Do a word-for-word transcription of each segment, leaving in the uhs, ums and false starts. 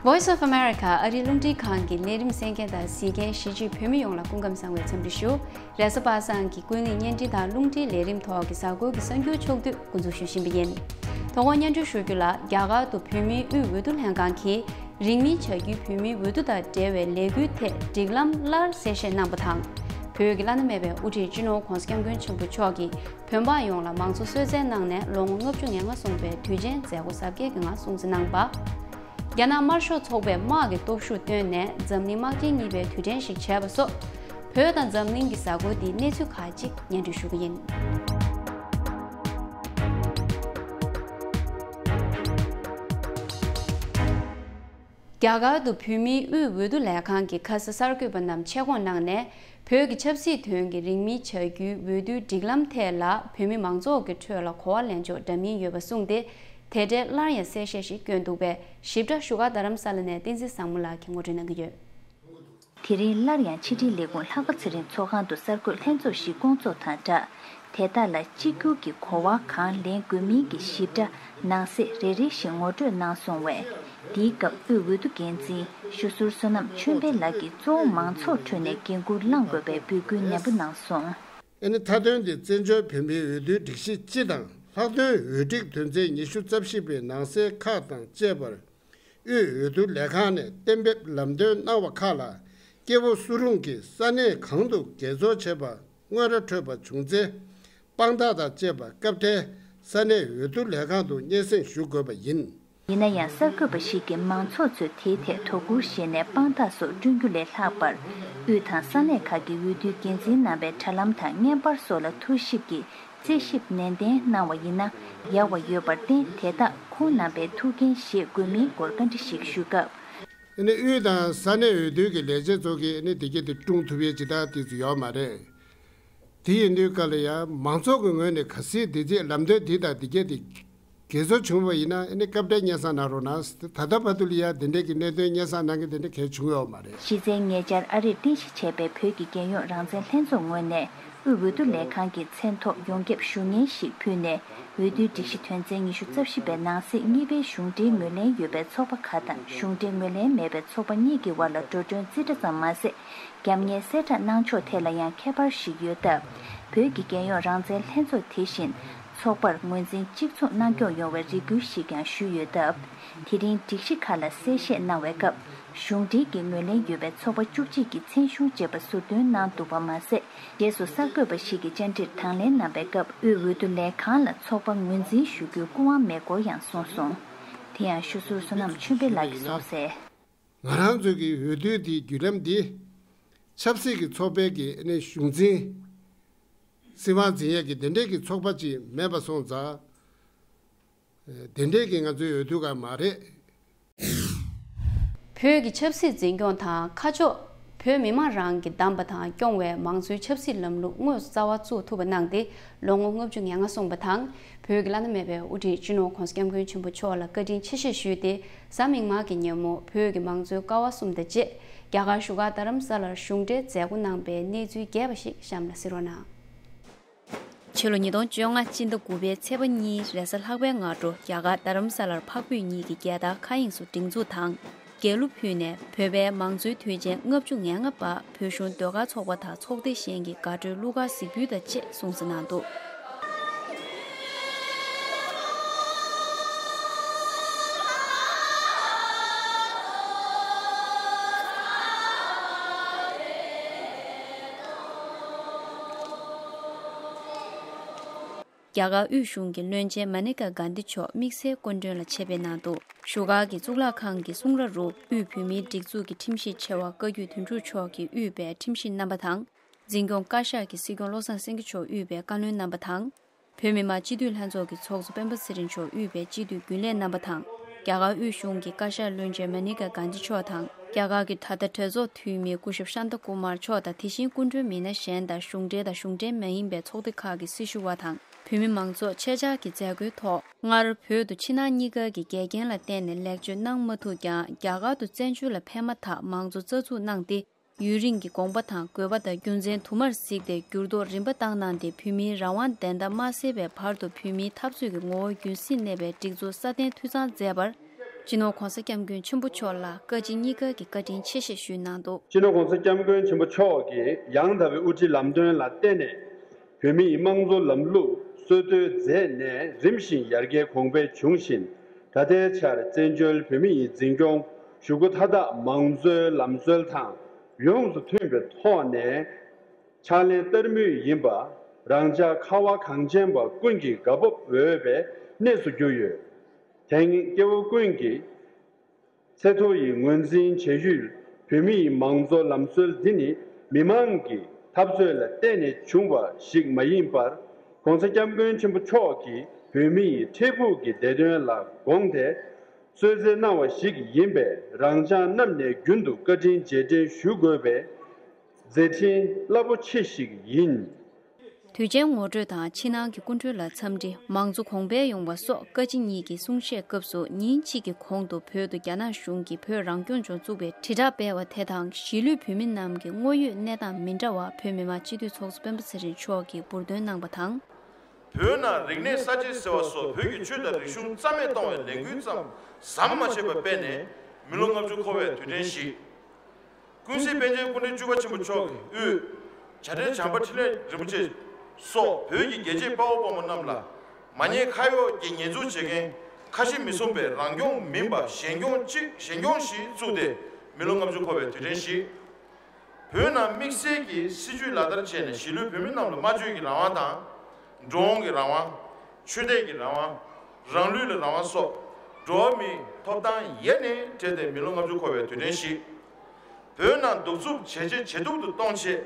Voice of America ཨ་རིའི་རླུང་འཕྲིན་ཁང་གི་ལས་རིམ་གསན་མཁན་དང་གཟིགས་མཁན་གཞིས་བྱེས་བོད་མི་ཡོངས་ལ་སྐུ་ཁམས་བཟང་བའི་འཚམས་འདྲི་ཞུ། རེས་གཟའ་པ་སངས་ཀྱི་ཀུན་གླེང་བརྙན་འཕྲིན་དང་རླུང་འཕྲིན་ལས་རིམ་ཐོག་གི་གཟའ་འཁོར་གྱི་གསར་འགྱུར་ཕྱོགས་བསྡུས་འགོ་འཛུགས་ཞུ་བཞིན་པ་ཡིན། དོ་དགོང་སྙན་སྒྲོན་ཞུ་རྒྱུ་ལ། རྒྱ་གར་དུ་བོད་མིའི་དབུས་འོས་བསྡུ་ལྷན་ཁང་གིས་རིང་མིན་བྱ་རྒྱུའི་བོད་མིའི་འོས་བསྡུ་དང་འབྲེལ་བའི་ལས་འགུལ་ཐད་སྒྲིག་ལམ་སླར་གསལ་བཤད་གནང་པ་དང་། བོད་ཀྱི་བླ་ན་མེད་པའི་དབུ་ཁྲིད་སྤྱི་ནོར་༧གོང་ས་༧སྐྱབས་མགོན་ཆེན་པོ་མཆོག་གིས་བོད་འབངས་ཡོངས་ལ་མང་གཙོ་གསོལ་སྩལ་གནང་ནས་ལོ་ངོ་ལྔ་བཅུ་ང་ལྔ་སོང་པའི་དུས་ཆེན་མཛད་སྒོ་གཟབ་རྒྱས་ཀྱི་ངང་སྲུང་བརྩི་གནང་པ། རྒྱ་ནག་དམར་ཤོག་ཚོགས་པས་དམག་གི་སྟོབས་ཤུགས་བཏོན་ནས་འཛམ་གླིང་དམག་ཆེན་གཉིས་པའི་དུས་དྲན་ཞིག་བྱས་པ་སོགས། བོད་དང་འཛམ་གླིང་གི་གཟའ་འཁོར་འདིའི་གནས་ཚུལ་ཁག་ཅིག་སྙན་སྒྲོན་ཞུ་གི་ཡིན། རྒྱ་གར་དུ་བོད་མིའི་དབུས་འོས་བསྡུ་ལས་ཁང་གི་ཁ་ས་གསར་འགོད་པ་རྣམས་ཆེད་བསྐོང་གནང་ནས། བོད་ཀྱི་ཆབ་སྲིད་དོན་གྱི་རིང་མིན་བྱ་རྒྱུའི་འོས་བསྡུའི་སྒྲིག་ལམ་ཐད་ལ་བོད་མི་མང་ཚོགས་ཀྱི་ཁྲོད་ལ་གོ་བ་ལེན་ཕྱོགས་འདྲ་མིན་ཡོད་པ་གསུངས་ཏེ། དེ་འབྲེལ་སླར་ཡང་གསལ་བཤད་ཞིག་བསྐྱོན་འདུག་པས། ཞིབ་ཕྲ་བཞུགས་སྒར་རྡ་རམ་ས་ལ་ནས་བསྟན་འཛིན་བཟང་མོ་ལགས་ཀྱིས་ངོ་སྤྲོད་གནང་གི་ཡོད། དེ་རིང་སླར་ཡང་ཕྱི་དྲིལ་ལས་ཁུངས་ལྷག་པ་ཚེ་རིང་ཚོགས་ཁང་དུ་གསར་འགོད་ལྷན་ཚོགས་ཤིག་བསྐོང་ཚོགས་དང་སྦྲགས། དེ་དག་ལ་གཅིག་གྱུར་གྱི་གོ་བ་གང་ལེན་དགོས་མིན་གྱི་ཞིབ་ཕྲ་ནང་གསེས་རེ་རེ་བཞིན་ངོ་སྤྲོད་གནང་སོང་བས། འདིའི་སྐབས་དབུས་འོས་བསྡུ་འགན་འཛིན་ཞུ་ཟུར་བསོད་ནམས་ཆོས་འཕེལ་ལགས་ཀྱིས་གཙོ་བོ་མང་ཚོགས་ཁྲོད་ནས་འགན་འཁུར་བླང་དགོས་པའི་འབོད་སྐུལ་ནན་པོ་གནང་སོང་། ཨ་ནི་མཐའ་དོན་དེ་བཙན་བྱོལ་བོད་མིའི་འོས་བསྡུའི་སྒྲིག་གཞི་སྤྱི་དང་ལྷག་དོན་འོས་སྒྲིག་དོན་ཚན་ཉི་ཤུ་རྩ་བཞི་པའི་ནང་གསེས་ཁག་དང་བཅས་པར། དབུས་འོས་བསྡུ་ལས་ཁང་ནས་གཏན་འབེབས་ལམ་སྟོན་གནང་བ་ཁག་ལ། སྐྱེ་བོ་སུ་རུང་གིས་ས་གནས་གང་དུ་དགེ་ཚོགས་བྱེད་པ་དངོས་ར་འཕྲོད་པ་བྱུང་ཚེ། དཔང་རྟགས་དང་བཅས་པ་སྐབས་དེར་ས་གནས་འོས་བསྡུ་ལས་ཁང་དུ་སྙན་སེང་ཞུ་དགོས་པ་ཡིན། ཡིན་ན་ཡང་གསར་འགོད་པ་ཞིག་གིས་མང་ཚོགས་ཚོས་དེའི་ཐད་དོ་ཁུར་བཞེས་ནས་དཔང་རྟགས་སོགས་བསྐྲུན་རྒྱུ་ལས་ལྷག་པར། དབུས་དང་ས་གནས་ཁག་གི་འོས་བསྡུའི་འགན་འཛིན་རྣམ་པའི་དྲ་ལམ་དང་བརྙན་པར་སོགས་ལ་ཐུགས་ཞིབ་ཀྱིས། རྩད་ཞིབ་ནན་ཏན་གནང་བ་ཡིན་ན་ཡག་པ་ཡོད་པར་བརྟེན། དེ་དག་ཁོང་རྣམ་པའི་ཐུགས་འགན་བཞེས་དགོས་མིན་སྐོར་བཀའ་འདྲི་ཞིག་ཞུས་སྐབས། ཨ་ནི་དབུས་དང་ས་གནས་འོས་བསྡུ་གི་ལས་བྱེད་ཚོ་གིས་ཨ་ནི་དེ་གྱད་དེ་སྲུང་ཐུབ་ཡས་ཅི་ལྟར་དེ་ཚོ་ཡོད་མ་རེད། དེ་ཡིན་དུས་ག་ལ་ཡང་མང་ཚོགས་ཀྱི་ངོས་ནས་གལ་སྲིད་དེ་རྗེས་ལམ་སྟོན་དེ་དང་དེ་གྱད་དེ་དགེ་ཚོ་བྱུང་བ་ཡིན་ན། ཨ་ནི་སྐབས་འཕྲལ་སྙན་སེང་གནང་རོགས་གནང་། ད་ལྟ་བར་དུ་ལ་ཡང་དེ་འདྲས་ཀྱི་གནད་དོན་སྙན་སེང་གནང་མཁན་དེ་འདྲ་གལ་བྱུང་ཡོད་མ་རེད། གཞི་རྩའི་ཉེ་ཆར་ཨ་རིར་རྟེན་གཞི་བྱས་པའི་བོད་ཀྱི་རྒྱལ་ཡོངས་རང་བཙན་ལྷན་ཚོགས་ངོས་ནས། དབུས་འོས་བསྡུ་ལས་ཁང་གི་མཚན་ཐོག་ཡོངས་ཁྱབ་ཞུ་སྙན་ཞིག་ཕུལ་ནས། འོས་བསྡུའི་སྒྲིག་གཞི་དོན་ཚན་ཉི་ཤུ་རྩ་བཞི་པའི་ནང་གསེས་གཉིས་པའི་གཞུང་འབྲེལ་ངོས་ལེན་ཡོད་པའི་ཚོགས་པ་ཁག་དང་གཞུང་འབྲེལ་ངོས་ལེན་མེད་པའི་ཚོགས་པ་གཉིས་ཀྱི་དབར་ལ་འགྲོ་གྲོན་རྩིས་ཁྲ་ཙམ་མ་ཟད། རྒྱབ་གཉེར་གསལ་བསྒྲགས་གནང་ཕྱོགས་ཐད་ལ་ཡང་ཁྱད་པར་ཞིག་ཡོད་སྟབས། བོད་ཀྱི་རྒྱལ་ཡོངས་རང་བཙན་ལྷན་ཚོགས་དེ་བཞིན་ཚོགས་པར་ངོས་འཛིན་གཅིག་མཚུངས་གནང་སྐྱོང་ཡོང་བའི་རེ་སྐུལ་ཞིག་ཀྱང་ཞུས་ཡོད་སྟབས། དེ་རིང་སྒྲིག་གཞི་ཁག་ལ་གསལ་བཤད་གནང་བའི་སྐབས། གཞུང་འབྲེལ་གྱི་ངོས་ལེན་ཡོད་པའི་ཚོགས་པ་བཅུ་གཅིག་གི་མཚན་གཞུང་བཅས་པ་ཟུར་འདོན་གནང་འདུག་པ་མ་ཟད། རྗེས་སུ་གསར་འགོད་པ་ཞིག་གིས་བཅར་འདྲིར་དང་ལེན་གནང་པའི་སྐབས། དབུས་འོས་བསྡུ་ལས་ཁང་ལ་ཚོགས་པ་ངོས་འཛིན་ཞུ་རྒྱུའི་སྐུ་དབང་མེད་སྐོར་ཡང་གསུངས་སོང་། དེ་ཡང་ཞུ་ཟུར་བསོད་ནམས་ཆོས་འཕེལ་ལགས་ཀྱིས་གསུངས་གསལ། ང་རང་ཚོའི་གི་འོས་བསྡུའི་དེའི་བརྒྱུད་ལམ་འདི། ཆབ་སྲིད་ཀྱི་ཚོགས་པའི་གི་ཨ་ནི་གཞུང་འཛིན། སྲིད་དབང་འཛིན་ཡས་ཀྱི་དེ་འདྲས་ཀྱི་ཚོགས་པ་ཅིག་མེད་པ་སོང་ཙང་། དེ་འདྲས་ཀྱི་ང་ཚོའི་འོས་བསྡུ་ག་མ་རེད། བོད་ཀྱི་ཆབ་སྲིད་འཛིན་སྐྱོང་དང་ཁ་ཕྱོགས། བོད་མི་མང་རང་གིས་བདམས་པ་དང་སྐྱོང་བའི་མང་གཙོའི་ཆབ་སྲིད་ལམ་ལུགས་དངོས་སུ་རྩ་བ་བཙུགས་ཐུབ་པ་གནང་སྟེ། ལོ་ངོ་ལྔ་བཅུ་ང་ལྔ་སོང་པ་དང་། བོད་ཀྱི་བླ་ན་མེད་པའི་དབུ་ཁྲིད་སྤྱི་ནོར་༧གོང་ས་༧སྐྱབས་མགོན་ཆེན་པོ་མཆོག་ལ་བཀའ་དྲིན་ཆེ་ཞེས་ཞུས་ཏེ། གཟའ་མིག་དམར་གྱི་ཉིན་མོ་བོད་ཀྱི་མང་གཙོའི་ཀ་བ་གསུམ་དང་བཅས། རྒྱ་གར་བཞུགས་སྒར་རྡ་རམ་ས་ལར་གཞུང་འབྲེལ་མཛད་སྒོ་གནང་པའི་གནས་ཚུལ་རྒྱས་པ་ཞིག་གཤམ་ལ་གཟིགས་རོགས་གནང་། ཕྱི་ལོ་ཉིས་སྟོང་བཅོ་ལྔ་སྤྱི་ཟླ་དགུ་པའི་ཚེས་པ་གཉིས་རེས་གཟའ་ལྷག་པའི་སྔ་དྲོ། རྒྱ་གར་རྡ་རམ་ས་ལར་འཕགས་བོད་གཉིས་ཀྱི་རྒྱལ་དར་མཁའ་དབྱིངས་སུ་སྒྲེང་འཛུགས་དང་། རྒྱལ་གླུ་ཕུལ་ནས། བོད་པའི་མང་གཙོའི་དུས་ཆེན་ལྔ་བཅུ་ང་ལྔ་པ་བོད་གཞུང་ཟློས་གར་ཚོགས་པ་དང་ཚོགས་སྡེ་གཞན་གྱི་དགའ་སྤྲོའི་གླུ་གར་གཟིགས་འབུལ་དང་བཅས་སྲུང་བརྩི་གནང་འདུག། རྒྱ་གར་དབུས་གཞུང་གི་བློན་ཆེན་མ་ནི་ཀ་གྷན་དྷི་མཆོག་དམིགས་བསལ་སྐུ་མགྲོན་ལ་ཆེད་ཕེབས་གནང་འདུག། བཞུགས་སྒར་གྱི་གཙུག་ལག་ཁང་གི་གསུང་ར་རུ། དབུས་བོད་མིའི་སྒྲིག་འཛུགས་ཀྱི་ཁྲིམས་ཞིབ་ཆེ་བ་བཀའ་བརྒྱུད་དོན་གྲུབ་མཆོག་གིས་དབུས་པའི་ཁྲིམས་ཞིབ་རྣམ་པ་དང་། འཛིན་སྐྱོང་བཀའ་ཤག་གི་སྲིད་སྐྱོང་བློ་བཟང་སེང་གེ་མཆོག་དབུས་པའི་བཀའ་བློན་རྣམ་པ་དང་། བོད་མི་མང་སྤྱི་འཐུས་ལྷན་ཚོགས་ཀྱི་ཚོགས་གཙོ་སྤེན་པ་ཚེ་རིང་མཆོག་དབུས་པའི་སྤྱི་འཐུས་རྒྱུན་ལས་རྣམ་པ་དང་། རྒྱ་གར་དབུས་གཞུང་གི་བཀའ་ཤག་བློན་ཆེན་མ་ནི་ཀ་གྷན་དྷི་མཆོག་དང་། རྒྱ་གར་གྱི་ད་ལྟ་གྲོས་ཚོགས་འཐུས་མི་སྐུ་ཞབས་ཤཱན་ཏ་ཀུ་མར་མཆོག་དང་། དེ་བཞིན་སྐུ་མགྲོན་མི་སྣ་གཞན་དང་། གཞུང་འབྲེལ་དང་གཞུང་འབྲེལ་མ་ཡིན་པའི་ཚོགས་སྡེ་ཁག་གི་སྲི་ཞུ་བ་དང་། བོད་མི་མང་ཚོགས་ཆེད་བཅར་གྱི་མཛད་སྒོའི་ཐོག་སྔར་བོད་དུ་ཕྱི་ནང་གཉིས་ཀ་གི་འགལ་རྐྱེན་ལ་བརྟེན་ནས་ལེགས་བཅོས་གནང་མ་ཐུབ་ཀྱང་། རྒྱ་གར་དུ་བཙན་བྱོལ་ལ་ཕེབས་མ་ཐག་མང་གཙོ་རྩ་འཛུགས་གནང་སྟེ། ཡུན་རིང་གི་དགོངས་པ་དང་དགོས་པ་དང་རྒྱུ་མཚན་དུ་མར་གཟིགས་ཏེ། འགྱུར་ལྡོག་རིམ་པ་བཏང་གནང་སྟེ། བོད་མིའི་རང་དབང་བདེན་མཐའ་མ་གསལ་བའི་བར་དུ་བོད་མིའི་འཐབ་རྩོད་ཀྱི་ངོ་བོ་རྒྱུན་སྲིང་གནས་པའི་སྒྲིག་འཛུགས་སྲ་བརྟན་འཐུས་ཚང་མཛད་པར། སྤྱི་ནོར་༧གོང་ས་༧སྐྱབས་མགོན་ཆེན་པོ་མཆོག་ལ་བཀའ་སྤྱི་གཉིས་ཀ་གི་བཀའ་དྲིན་ཆེ་ཞེས་ཞུས་གནང་འདུག། སྤྱི་ནོར་༧གོང་ས་༧སྐྱབས་མགོན་ཆེན་པོ་མཆོག་གིས་ཡང་དག་པའི་དབུ་ཁྲིད་ལམ་སྟོན་ལ་བརྟེན་ནས། བོད་མིའི་དམངས་གཙོ་ལམ་ལུགས་སྲོལ་གཏོད་མཛད་ནས་རིམ་བཞིན་ཡར་རྒྱས་གོང་འཕེལ་བྱུང་བཞིན། ད་ལྟའི་ཆར་བཙན་བྱོལ་བོད་མི་ཡི་འཛིན་སྐྱོང་ཞུ་སྒོ་མཐའ་དག་མང་གཙོའི་ལམ་སྲོལ་དང་ཡོངས་སུ་མཐུན་པའི་ཐོག་ནས་ཕྱག་ལེན་བསྟར་མུས་ཡིན་པ། རང་ཅག་ཁ་བ་གངས་ཅན་པ་ཀུན་གྱིས་དགའ་སྤོབས་འོས་པའི་གནས་སུ་གྱུར་ཡོད། དེང་སྐྱེ་བོ་ཀུན་གྱི་ཚེ་ཐོ་ཡི་ངོས་འཛིན་བྱ་ཡུལ་བོད་མི་ཡི་མང་གཙོ་ལམ་སྲོལ་འདི་ནི་མི་མང་གི་འཐབ་རྩོད་ལ་བརྟེན་ནས་བྱུང་བ་ཞིག་མ་ཡིན་པར། ༸གོང་ས་༸སྐྱབས་མགོན་ཆེན་པོ་མཆོག་གིས་བོད་མི་ཡི་འཕྲལ་ཕུགས་ཀྱི་བདེ་དོན་ལ་དགོངས་ཏེ་གསོལ་སྩལ་གནང་བ་ཞིག་ཡིན་པས། རང་ཅག་རྣམས་ནས་རྒྱུན་དུ་བཀའ་དྲིན་རྗེས་དྲན་ཞུ་དགོས་པའི་མཛད་འཕྲིན་རླབས་པོ་ཆེ་ཞིག་ཡིན། དུས་ཆེན་ངོ་སྤྲོད་དང་ཕྱི་ནང་གི་སྐུ་མགྲོན་ལ་འཚམས་འདྲི། མང་གཙོ་གོང་འཕེལ་ཡོང་བ་སོགས་བཀའ་སྤྱི་གཉིས་ཀྱི་གསུང་བཤད་སྐབས་སུ་ཉིན་གཅིག་གི་གོང་དུ་བོད་དུ་རྒྱ་ནག་གཞུང་གིས་བོད་རང་སྐྱོང་ལྗོངས་བཙུགས་པའི་དྲིལ་བསྒྲགས་སྤེལ་བ་དེ་དང་གཞིས་ལུས་བོད་མི་རྣམས་ཀྱི་དངོས་ཡོད་གནས་སྟངས་མི་འདྲ་བ་བོད་མི་མང་སྤྱི་འཐུས་ཚོགས་གཙོ་སྤེན་པ་ཚེ་རིང་མཆོག་གིས་འབུར་འདོན་གནང་བ་དང་། བོད་ནང་རིག་གནས་གསར་བརྗེ་ཟེར་བ་སོགས་བོད་ཀྱི་ཆོས་དང་རིག་གཞུང་རྩ་མེད་གཏོང་བའི་ལས་འགུལ་ཙམ་ཟམ་མ་ཆད་པར་སྤེལ་ནས་མི་ལོ་ལྔ་བཅུ་འཁོར་བའི་དུས་དྲན་བཞི། ཀུན་གཟིགས་པཎ་ཆེན་སྐུ་ཕྲེང་བཅུ་པ་ཆེན་པོ་མཆོག་གིས་དབུས་བྱ་བྲལ་བྱམས་པ་འཕྲིན་ལས་རིན་པོ་ཆེ་སོགས་བོད་ཀྱི་རྒྱལ་གཅེས་དཔའ་བོ་དཔའ་མོ་རྣམས་ལ་མ་ཉེས་ཁ་གཡོགས་ཀྱི་ཉེས་འཛུགས་བྱེད་མཁན་ཁ་ཞེ་མི་གསུང་པའི་རང་སྐྱོང་མིན་པ་གཞན་སྐྱོང་གཅིག་གཞན་སྐྱོང་བཞི་བཙུགས་ཏེ་མི་ལོ་ལྔ་བཅུ་འཁོར་བའི་དུས་དྲན་བཞི། བོད་ནང་དམིགས་བསལ་གྱི་སྲིད་བྱུས་ལག་བསྟར་བྱས་ནས་གཞིས་ལུས་བོད་མི་རྣམས་ལ་སྨྲ་བརྗོད་ཀྱི་རང་དབང་དང་། འགྲོ་འོང་གི་རང་དབང་། ཆོས་དད་ཀྱི་རང་དབང་། རང་ལུས་ལ་རང་དབང་སོགས་འགྲོ་བ་མིའི་ཐོབ་ཐང་ཡེ་ནས་བྲལ་ཏེ་མི་ལོ་ལྔ་བཅུ་འཁོར་བའི་དུས་དྲན་བཞི། བོད་ནང་གདུག་རྩུབ་ཇེ་ཆེ་ཇེ་སྡུག་ཏུ་གཏོང་ཆེད་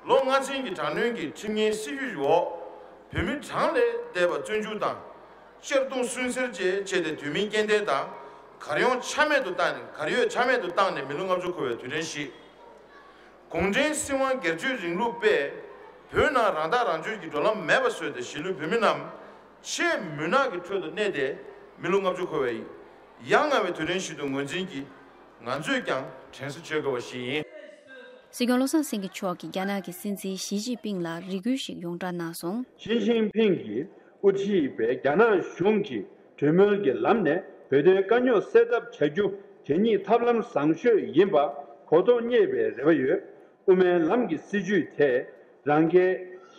ལོ་ལྔ་ཚན་གྱི་དྲག་གནོན་གྱི་ཁྲིམས་ངན་སྲིད་བྱུས་འོག་བོད་མི་གྲངས་ལས་འདས་པ་བཙོན་འཇུག་དང་། གཅར་རྡུང་སུན་གཙེར་བཅས་བྱས་ཏེ་དུས་མིན་སྐྱེ་ལྡན་དང་གར་ཡོང་ཆ་མེད་དུ་བཏང་ནས་གར་ཡོད་ཆ་མེད་དུ་བཏང་ནས་མི་ལོ་ལྔ་བཅུ་འཁོར་བའི་དུས་དྲན་བཞི། གུང་ཁྲན་སྲིད་དབང་སྒེར་གཅོད་རིང་ལུགས་པས་བོད་ནང་རང་ཐག་རང་གཅོད་ཀྱི་འགྲོ་ལམ་མེད་པ་བཟོས་ཏེ་གཞིས་ལུས་བོད་མི་རྣམས་ཆེས་མུན་ནག་གི་ཁྲོད་དུ་གནས་ཏེ་མི་ལོ་ལྔ་བཅུ་འཁོར་བའི་ཡ་ང་བའི་དུས་དྲན་ཞིག་ཏུ་ངོས་འཛིན་གྱིས་ང་ཚོས་ཀྱང་དྲན་གསོ་བྱེད་དགོས་པ་ཞིག་ཡིན། སྲིད་སྐྱོང་བློ་བཟང་སེང་གེ་མཆོག་གིས་རྒྱ་ནག་གི་སྲིད་འཛིན་ཞི་ཅིན་ཕིང་ལ་རེ་སྐུལ་ཞིག་ཡོངས་བསྒྲགས་གནང་སོང་། ཞི་ཅིན་ཕིང་གིས་དབུ་ཁྲིད་པའི་རྒྱ་ནག་གཞུང་གིས་གྲོས་མོལ་གྱི་ལམ་ནས་བོད་དོན་དཀའ་རྙོག་སེལ་ཐབས་བྱ་རྒྱུ་དེ་ཉིད་ཐབས་ལམ་བཟང་ཤོས་ཡིན་པ་གོ་རྟོགས་རྙེད་པའི་རེ་བ་ཡོད། དབུ་མའི་ལམ་གྱི་སྲིད་བྱུས་དེ་རང་རྒྱལ་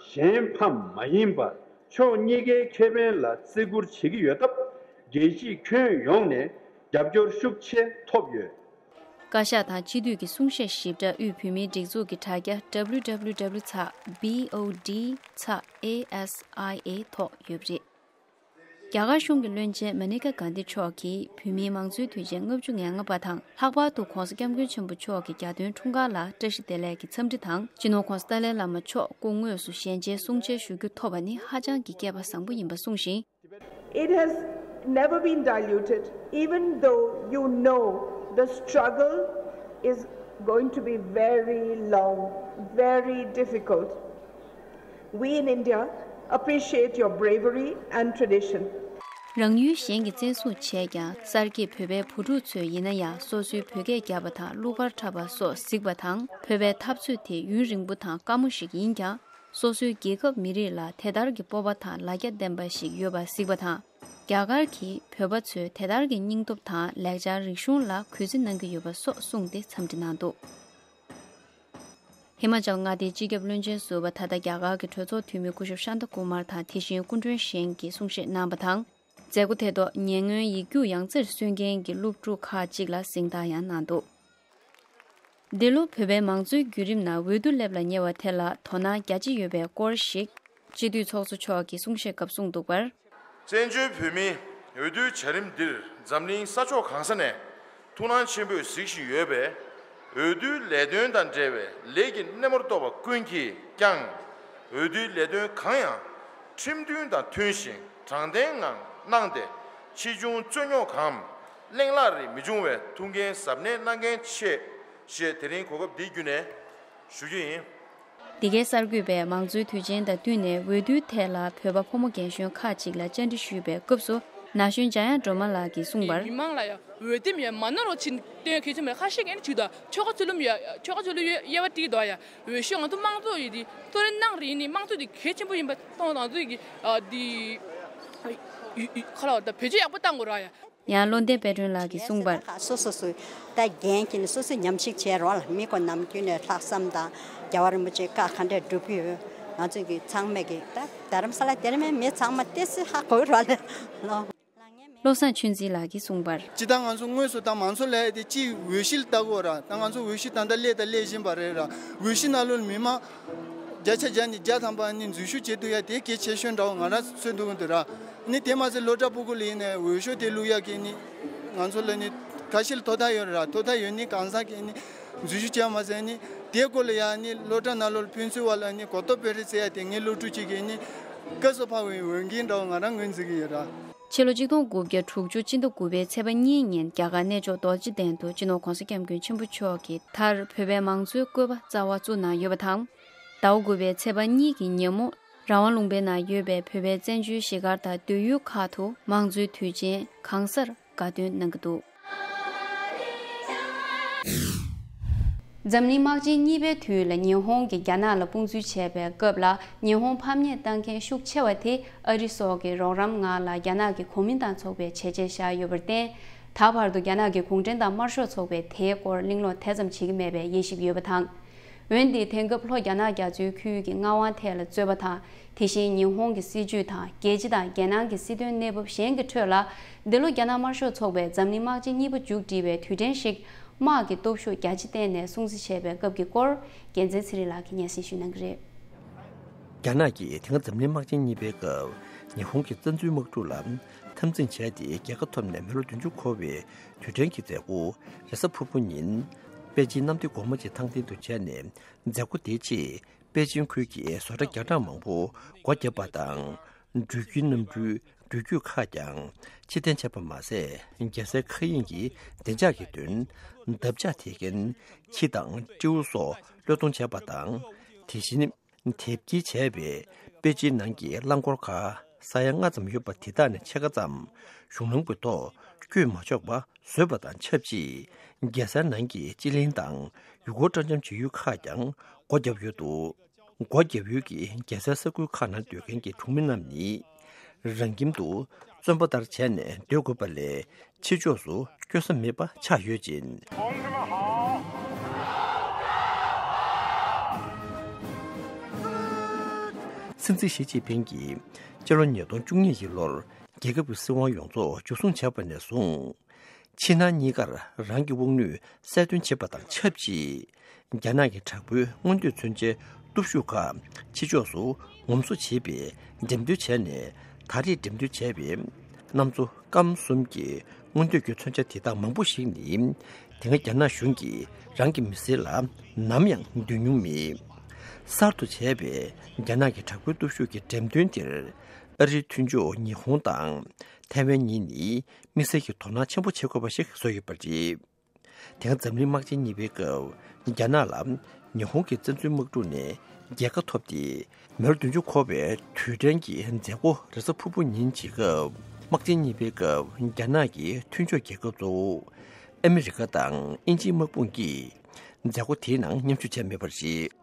གཞན་ཕམ་མ་ཡིན་པར་ཕྱོགས་གཉིས་ཀའི་ཁེ་ཕན་ལ་བརྩི་བཀུར་བྱེད་ཀྱི་ཡོད་སྟབས། རྒྱལ་སྤྱིའི་ཁྱོན་ཡོངས་ནས་རྒྱབ་སྐྱོར་ཤུགས་ཆེ་ཐོབ་ཡོད། བཀའ་ཤག་དང་སྤྱི་འཐུས་ཀྱི་གསུང་བཤད་ཞིབ་ཕྲ་དབུས་བོད་མིའི་སྒྲིག་འཛུགས་ཀྱི་དྲ་རྒྱ་W W W ཚེག་B O D ཚེག A S I A ཐོག་ཡོད་པ་རེད། རྒྱ་གར་གཞུང་གི་བློན་ཆེན་མ་ནི་ཀ་གྷན་དྷི་མཆོག་གིས་བོད་མིའི་མང་གཙོའི་དུས་ཆེན་ལྔ་བཅུ་ང་ལྔ་པ་དང་། ལྷག་པར་དུ་༸གོང་ས་༸སྐྱབས་མགོན་ཆེན་པོ་མཆོག་གི་གྱ་སྟོན་འཁྲུངས་སྐར་ལ་བཀྲ་ཤིས་བདེ་ལེགས་ཀྱི་འཚམས་འདྲི་དང་། སྤྱི་ནོར་༸གོང་ས་ཏཱ་ལའི་བླ་མ་མཆོག་སྐུ་དངོས་སུ་ཞལ་མཇལ་གསུང་མཇལ་ཞུ་རྒྱུ་ཐོབ་པ་ནི་ཧ་ཅང་གི་སྐལ་པ་བཟང་པོ་ཡིན་པ་གསུངས་ཤིང་། It has never been diluted, even though you know the struggle is going to be very long, very difficult. We in India appreciate your bravery and tradition. རང་ཡུལ་གཞན་གྱིས་བཙན་བཟུང་བྱས་ཀྱང་། གསར་སྐྱེས་བོད་པའི་བུ་ཕྲུག་ཚོས་ཡིན་ན་ཡང་། སོ་སོའི་བོད་སྐད་རྒྱབ་པ་དང་། གླུ་གར་འཁྲབ་པ་སོགས་གཟིགས་པ་དང་། བོད་པའི་འཐབ་རྩོད་དེ་ཡུན་རིང་པོ་དང་དཀའ་མོ་ཞིག་ཡིན་ཀྱང་། སོ་སོའི་རྒྱལ་ཁབ་མི་རིགས་ལ་དེ་ལྟར་གྱི་སྤོབས་པ་དང་ལ་རྒྱ་ལྡན་པ་ཞིག་ཡོད་པ་གཟིགས་པ་དང་། རྒྱ་གར་གྱི་བོད་པ་ཚོས་དེ་ལྟར་གྱི་སྙིང་སྟོབས་དང་ལེགས་སྦྱར་རིག་གཞུང་ལ་གུས་བརྩི་གནང་གི་ཡོད་པ་སོགས་གསུངས་ཏེ་འཚམས་འདྲི་གནང་འདུག། ཧི་མ་ཅལ་མངའ་སྡེའི་སྤྱི་ཁྱབ་བློན་ཆེན་ཟུར་པ་ད་ལྟ་རྒྱ་གར་གྱི་གྲོས་ཚོགས་འཐུས་མི་སྐུ་ཞབས་ཤཱན་ཏ་ཀུ་མར་དང་། དེ་བཞིན་སྐུ་མགྲོན་གཞན་གྱིས་གསུང་བཤད་གནང་བ་དང་། མཛད་སྒོ་དེ་ཐོག་ཉེ་སྔོན་ཡིག་རྒྱུགས་ཡང་རྩེར་སོན་མཁན་གྱི་སློབ་ཕྲུག་ཁག་ཅིག་ལ་གཟེངས་རྟགས་ཡང་གནང་འདུག། འདི་ལོ་བོད་པའི་མང་གཙོའི་བརྒྱུད་རིམ་ནང་འོས་བསྡུ་སླེབས་ལ་ཉེ་བ་དེ་ལ་དོ་སྣང་རྒྱ་ཆེ་ཡོད་པའི་སྐོར་ཞིག་སྤྱི་འཐུས་ཚོགས་གཙོ་མཆོག་གིས་གསུང་བཤད་སྐབས་གསུངས་འདུག་པར། བཙན་བྱོལ་བོད་མིའི་འོས་བསྡུའི་བྱ་རིམ་འདིར་འཛམ་གླིང་ས་ཕྱོགས་གང་ས་ནས་ཐུགས་སྣང་ཆེན་པོས་གཟིགས་བཞིན་ཡོད་པས། འོས་བསྡུའི་ལས་དོན་དང་འབྲེལ་བའི་ལས་ཀྱི་སྣེ་མོར་གཏོགས་པ་ཀུན་གྱིས་ཀྱང་། འོས་བསྡུའི་ལས་དོན་གང་ཡང་ཁྲིམས་མཐུན་དང་མཐུན་ཞིང་དྲང་བདེན་ངང་གནང་སྟེ། ཕྱིས་འབྱུང་རྩོད་རྙོག་གམ་གླེང་ལྷག་རིགས་མི་འབྱུང་བའི་ཐུགས་འགན་གཟབ་ནན་གནང་མཁན་ཆེད་ཞེས་དེ་རིང་གོ་སྐབས་འདི་བརྒྱུད་ནས་ཞུ་རྒྱུ་ཡིན། འདི་གའི་གསར་འགོད་པས་མང་གཙོའི་དུས་ཆེན་དང་བསྟུན་ནས་འོས་བསྡུའི་ཐད་ལ་བོད་པ་ཕོ་མོ་རྒན་གཞོན་ཁག་ཅིག་ལ་བཅར་འདྲི་ཞུས་པའི་སྐབས་སུ། ན་གཞོན་འཇམ་དབྱངས་སྒྲོལ་མ་ལགས་ཀྱིས་གསུངས་པར། མི་མང་ལ་ཡང་འོས་འདེམས་ཡང་མ་གནང་རོགས་བྱེད་དོན་གལ་ཆེན་མེད། ཁ་ཤས་ཀྱིས་ནི་བྱུས་དང་ཆོལ་ཁ་ཆོས་ལུགས་ཡ་ཆོལ་ཁ་ཆོས་ལུགས་དབྱེ་བ་བྲིས་འདུག་ཡ། འོས་ཤོག་ང་ཚོ་དམངས་གཙོ་ཡི་དེ་གཏོར་རེན་གནང་རེད། ནི་དམངས་གཙོ་དེ་གལ་ཆེན་པོ་ཡིན་པ་མཐོང་དང་ཚོ་ཡི་གི་དེ་ཁ་ལ་བ་ད་བེད་སྤྱོད་ཡག་པོ་བཏང་དགོས་ར་ཡ། ཡང་བློ་ལྡན་དཔལ་སྒྲོན་ལགས་ཀྱིས་གསུངས་པར། སོ་སོ་སོའི་ད་འགན་གྱིས་ནི་སོ་སོས་ཉམས་ཞིབ་བྱས་རོགས་ལ། མི་ཁོ་ནམ་རྒྱུན་ནས་ལྷག་བསམ་དང་རྒྱལ་བ་རིན་པོ་ཆེའི་བཀའ་ག་འདྲས་སྒྲུབ་ཀྱི་ཡོད། ང་ཚོ་གི་ཚང་མས་གི་ད་རྡ་རམ་ས་ལ་དེར་མེད་མི་ཚང་མ་ཏོག་ཙམ་ཧ་གོ་རོགས་ལ་ལོ། བློ་བཟང་ཆོས་འཛིན་ལགས་ཀྱིས་གསུངས་པར། སྤྱིར་བཏང་ང་ཚོ་དངོས་སུ་ད་མང་ཚོགས་ལ་དེ་ཅིག་འོས་གཞི་ལ་ལྟ་དགོས་ར། ད་ང་ཚོ་འོས་གཞི་ད་ལྟ་སླེབས་དང་སླེབས་བཞིན་པ་རེད་ར། འོས་གཞི་ནང་ལོགས་མི་མང་བརྒྱ་ཆ་བརྒྱ་ནས་བརྒྱ་ཐམ་པ་ནི་འཛུལ་ཞུགས་བྱེད་ཐུབ་ཡ་དེ་གལ་ཆེ་ཤོས་འདྲ་བོ་ང་རང་ཚོས་འདུག་འདུག་ར། ནི་དེ་མ་ཟད་སློབ་གྲྭ་ཕྲུ་གུ་ལ་ཡིན་ནའི་འོས་ཤོག་དེ་བླུག་ཡ་གི་ནི་ང་ཚོ་ལ་ནི་ཁ་ཤས་ལ་ཐོབ་ཐང་ཡོད་ར། ཐོབ་ཐང་ཡོད་ནི་གང་ཟག་གིས་ནི་འཛུལ་ཞུགས་བྱས་མ་ཟད་ནི་དེའི་སྐོར་ལ་ཡང་ནི་སློབ་གྲྭ་ནང་ལོགས་ལ་ཕན་ཚུན་བར་ལ་ནི་གོ་རྟོགས་སྤེལ་རེས་བྱེད་ཡ་དེ་ངའི་སློབ་ཕྲུག་ཅིག་གི་ནི་སྐབས་སུ་བབས་པའི་འོས་འགན་འདྲ་བོ་ང་རང་ངོས་འཛིན་གྱི་ཡོད་ར། ཕྱི་ལོ་ཆིག་སྟོང་དགུ་བརྒྱ་དྲུག་ཅུ་སྤྱི་ཟླ་དགུ་པའི་ཚེས་པ་གཉིས་ཉིན་རྒྱ་གར་གནས་མཆོག་རྡོ་རྗེ་གདན་དུ་སྤྱི་ནོར་༧གོང་ས་༧སྐྱབས་མགོན་ཆེན་པོ་མཆོག་གིས་མཐར་བོད་པའི་མང་གཙོའི་བཀོད་པ་རྩ་བ་བཙུགས་གནང་ཡོད་པ་དང་། ཟླ་བ་དགུ་པའི་ཚེས་པ་གཉིས་ཀྱི་ཉིན་མོ་རང་དབང་ལུང་པའི་ནང་ཡོད་པའི་བོད་པའི་བཙན་བྱོལ་གཞིས་སྒར་དང་སྡོད་ཡུལ་ཁག་ཏུ་མང་གཙོའི་དུས་ཆེན་གང་སར་དགའ་སྟོན་གནང་གི་འདུག་འཛམ་གླིང་དམག་ཆེན་གཉིས་པའི་དུས་ལ་ཉི་ཧོང་གིས་རྒྱ་ནག་ལ་དཔུང་འཛུལ་བྱས་པའི་སྐབས་ལ། ཉི་ཧོང་ཕམ་ཉེས་བཏང་མཁན་ཤུགས་ཆེ་བ་དེ་ཨ་རི་སོགས་ཀྱི་རོགས་རམ་ངང་ལ་རྒྱ་ནག་གི་གོ་མིན་ཏང་ཚོགས་པས་བྱས་རྗེས་བཞག་ཡོད་པར་བརྟེན། ད་བར་དུ་རྒྱ་ནག་གི་གུང་ཁྲན་ཏང་དམར་ཤོག་ཚོགས་པས་དེའི་སྐོར་གླེང་སློང་དེ་ཙམ་བྱེད་ཀྱི་མེད་པའི་དབྱེ་ཞིབ་ཡོད་པ་དང་། འོན་ཏེ་དེང་སྐབས་ལྷོ་རྒྱ་ནག་རྒྱ་མཚོའི་ཁུལ་གྱི་མངའ་དབང་ཐད་ལ་རྩོད་པ་དང་། དེ་བཞིན་ཉི་ཧོང་གི་སྲིད་བྱུས་དང་རྒྱལ་སྤྱི་དང་རྒྱལ་ནང་གི་སྲིད་དོན་གནས་བབ་གཞན་གྱི་ཁྲོད་ལ། འདི་ལོ་རྒྱ་ནག་དམར་ཤོག་ཚོགས་པས་འཛམ་གླིང་དམག་ཆེན་གཉིས་པ་མཇུག་སྒྲིལ་བའི་དུས་དྲན་ཞིག་དམག་གི་སྟོབས་ཤུགས་རྒྱ་ཆེ་བསྟན་ནས་སྲུང་བརྩི་བྱས་པའི་སྐབས་ཀྱི་སྐོར། རྒྱལ་མཚན་ཚེ་རིང་ལགས་ཀྱིས་སྙན་སེང་ཞུས་གནང་གི་རེད། རྒྱ་ནག་གིས་དེ་སྔ་འཛམ་གླིང་དམག་ཆེན་གཉིས་པའི་སྐབས་ཉི་ཧོང་གི་བཙན་འཛུལ་དམག་འཁྲུག་ལ་འཐབ་འཛིང་བྱས་ཏེ། རྒྱལ་ཁ་ཐོབ་ནས་མི་ལོ་བདུན་ཅུ་འཁོར་བའི་དུས་དྲན་གྱི་མཛད་སྒོ་རེས་གཟའ་ཕུར་བུ་ཉིན་པེ་ཅིན་གནམ་བདེ་སྒོ་མོ་ཆེའི་ཐང་སྟེང་དུ་བྱས་ནས། མཛད་སྒོ་དེའི་ཆེད་པེ་ཅིན་ཁུལ་གྱི་བཟོ་གྲྭ་བརྒྱ་ཕྲག་མང་པོ་སྒོ་བརྒྱབ་པ་དང་། འགྲུལ་སྐྱོད་གནམ་གྲུའི་འགྲུལ་སྐྱོད་ཁག་ཀྱང་ཕྱིར་འཐེན་བྱས་པ་མ་ཟད། རྒྱལ་སའི་མཁའ་དབྱིངས་ཀྱི་བདེ་འཇགས་ཀྱི་དོན་འདབ་ཆགས་དེད་མཁན་ཁྱི་དང་སྤྲེའུ་སོགས་གློད་གཏོང་བྱས་པ་དང་། དེ་བཞིན་དེབ་སྐྱེལ་བྱས་པའི་པེ་ཅིན་ནང་གི་རླངས་འཁོར་ཁག་ས་ཡ་ལྔ་ཙམ་ཡོད་པ་དེ་དག་ནས་ཕྱེད་ཀ་ཙམ་གཞུང་ལམ་གྱི་ཐོག་བསྐྱོད་མ་ཆོག་པ་བཟོས་པ་དང་ཆབས་ཅིག་རྒྱལ་སའི་ནང་གི་སྤྱི་གླིང་དང་ཡུལ་སྐོར་སྤྲོ་འཆམ་བྱེད་ཡུལ་ཁག་ཀྱང་སྒོ་བརྒྱབ་ཡོད་འདུག་སྒོ་བརྒྱབ་ཡུལ་གྱི་རྒྱལ་སའི་ས་ཁུལ་ཁག་ནང་སྡོད་མཁན་གྱི་གྲོང་མི་རྣམས་ནི། རང་ཁྱིམ་དུ་བཙོན་པ་ལྟར་བྱས་ནས་སྡོད་དགོས་པ་ལས་ཕྱི་ཕྱོགས་སུ་བསྐྱོད་ས་མེད་པ་ཆགས་ཡོད་ཅིང་། སྲིད་འཛིན་ཞི་ཅིན་ཕིང་གིས་སྤྱི་ལོ་ཉིས་སྟོང་བཅུ་གཉིས་ཀྱི་ལོར་རྒྱལ་ཁབ་ཀྱི་སྲིད་དབང་ཡོངས་རྫོགས་འཇུ་བཟུང་བྱས་པ་ནས་བཟུང་། ཕྱི་ནང་གཉིས་ཀར་རང་གི་དབང་ནུས་གསལ་སྟོན་བྱེད་པ་དང་ཆབས་ཅིག་རྒྱ་ནག་གི་དྲག་པོའི་མངོན་འདོད་མཚོན་ཆའི་སྟོབས་ཤུགས་ཁག་ཕྱི་ཕྱོགས་སུ་ངོམ་སོ་བྱེད་པའི་འགྲེམས་སྟོན་བྱས་ནས། ད་རེས་འགྲེམས་སྟོན་བྱས་པའི་གནམ་མཚོ་སྐམ་གསུམ་གྱི་མངོན་འདོད་ཀྱི་མཚོན་ཆ་དེ་དག་མང་པོ་ཞིག་ནི། དེ་སྔ་རྒྱ་ནག་གཞུང་གིས་རང་གི་མི་སེར་ལ་ནམ་ཡང་འདོན་མྱོང་མེད། གསར་དུ་བྱས་པའི་རྒྱ་ནག་གི་དྲག་པོའི་སྟོབས་ཤུགས་ཀྱི་འགྲེམས་སྟོན་དེར། ཨ་རིའི་མཐུན་ཕྱོགས་ཉི་ཧོང་དང་ཐའེ་ཝན་གཉིས་ནི་དམིགས་བསལ་གྱི་དོ་སྣང་ཆེན་པོ་བྱེད་དགོས་པ་ཞིག་བཟོས་ཡོད་པ་རེད། དེ་སྔ་འཛམ་གླིང་དམག་ཆེན་གཉིས་པའི་སྐབས་རྒྱ་ནག་ལ་ཉི་ཧོང་གི་བཙན་འཛུལ་དམག་འཁྲུག་ནས་རྒྱལ་ཁ་ཐོབ་སྟེ། མི་ལོ་བདུན་ཅུ་འཁོར་བའི་དུས་དྲན་གྱི་མཛད་སྒོ་རེས་གཟའ་ཕུར་བུ་ཉིན་བྱེད་སྐབས། དམག་ཆེན་གཉིས་པའི་སྐབས་རྒྱ་ནག་གི་མཐུན་ཕྱོགས་རྒྱལ་ཁབ་གཙོ་བོ་ཨ་མི་རི་ཀ་དང་དབྱིན་ཇིའི་དམག་དཔུང་གིས་མཛད་སྒོ་དེའི་ནང་མཉམ་ཞུགས་བྱས་མེད་པ་རེད།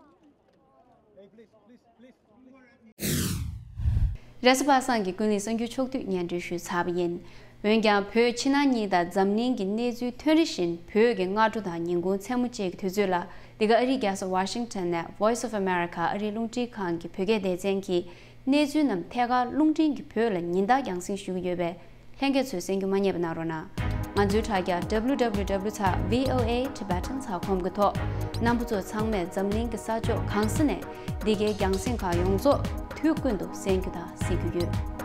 རེས་གཟའ་པ་སངས་ཀྱི་ཀུན་གླེང་གསར་འགྱུར་ཕྱོགས་བསྡུས་སྙན་སྒྲོན་ཞུས་ཚར་བ་ཡིན། འོན་ཀྱང་བོད་ཕྱི་ནང་གཉིས་དང་འཛམ་གླིང་གི་གནས་ཚུལ་ཐོན་རེ་བཞིན་བོད་ཀྱི་སྔ་དྲོ་དང་ཉིན་གུང་མཚན་མོ་བཅས་ཀྱི་དུས་ཚོད་ལ། འདི་ག་ཨ་རིའི་རྒྱལ་ས་ཝ་ཤིང་ཊོན་ནས་Voice of America ཨ་རིའི་རླུང་འཕྲིན་ཁང་གི་བོད་སྐད་སྡེ་ཚན་གྱི་གནས་ཚུལ་རྣམས་ཐད་ཀར་རླུང་འཕྲིན་གྱི་བོད་ལ་ཉིན་ལྟར་རྒྱང་སྲིང་ཞུ་གི་ཡོད་པས། ལྷན་རྒྱས་ཚོས་གསན་རྒྱུ་མ་བསྙེལ་བ་གནང་རོགས་གནང་། ང་ཚོའི་དྲ་རྒྱ་W W W dot V O A Tibetan dot com གི་ཐོག་རྣམ་པ་ཚོ་ཚང་མས་འཛམ་གླིང་གི་ས་ཕྱོགས་གང་ས་ནས་འདི་གའི་རྒྱང་སྲིང་ཁག་ཡོངས་རྫོགས་དུས་ཀུན་ཏུ་གསན་རྒྱུ་དང་གཟིགས་རྒྱུ་ཡོད།